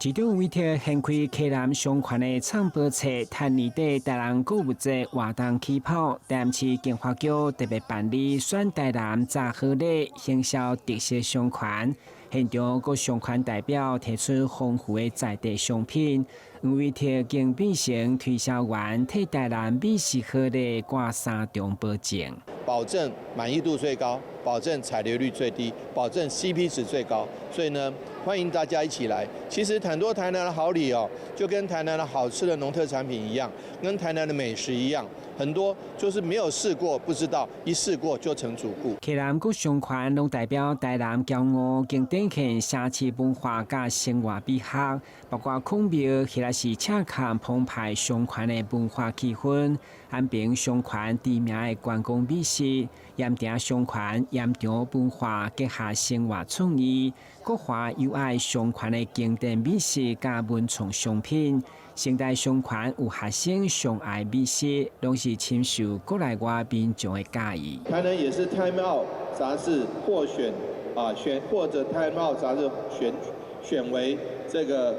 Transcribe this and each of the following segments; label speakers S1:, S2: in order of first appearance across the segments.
S1: 市長委託掀開溪南商圈的唱報冊，趁年底台南購物節活動起跑，台南市經發局特別辦理選台南擇好禮，行銷特色商圈。現場各商圈代表提出豐富的在地商品，黃委託經變成推銷員替台南美食好禮掛三重保證，
S2: 保證滿意度最高，保證踩雷率最低，保證 CP 值最高。所以呢，歡迎大家一起來。其實很多台南的好禮哦，就跟台南的好吃的農特產品一樣，跟台南的美食一樣，很多就是沒有試過不知道，一試過就成主顧。
S1: 溪南各商圈攏代表台南驕傲，經展現城市文化佮生活美學，包括孔廟或者是赤崁澎湃商圈的文化氣氛，安平商圈知名的觀光美食，鹽埕商圈鹽埕文化結合生活創意，國華友愛商圈的經典美食佮文創商品，成大商圈有學生上愛美食，攏是深受國內外民眾的佮意。
S2: 台南也是 Time Out 雜誌獲選啊，選獲得 Time Out 雜誌選為這個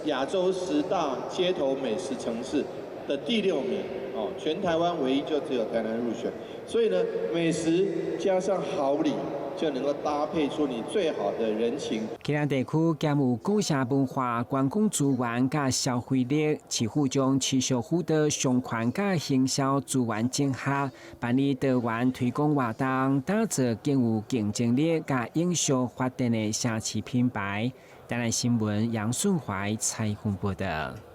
S2: 亞洲10大街頭美食城市的第六名哦，全台灣唯一就只有台南入選。所以呢，美食加上好禮，就能夠搭配出你最好的人情。
S1: 溪南地區兼有古城文化、觀光資源佮消費力，市府將持續輔導商圈佮行銷資源整合，辦理多元推廣活動，打造更有競爭力佮永續發展的城市品牌。台南新聞楊順懷採訪報道。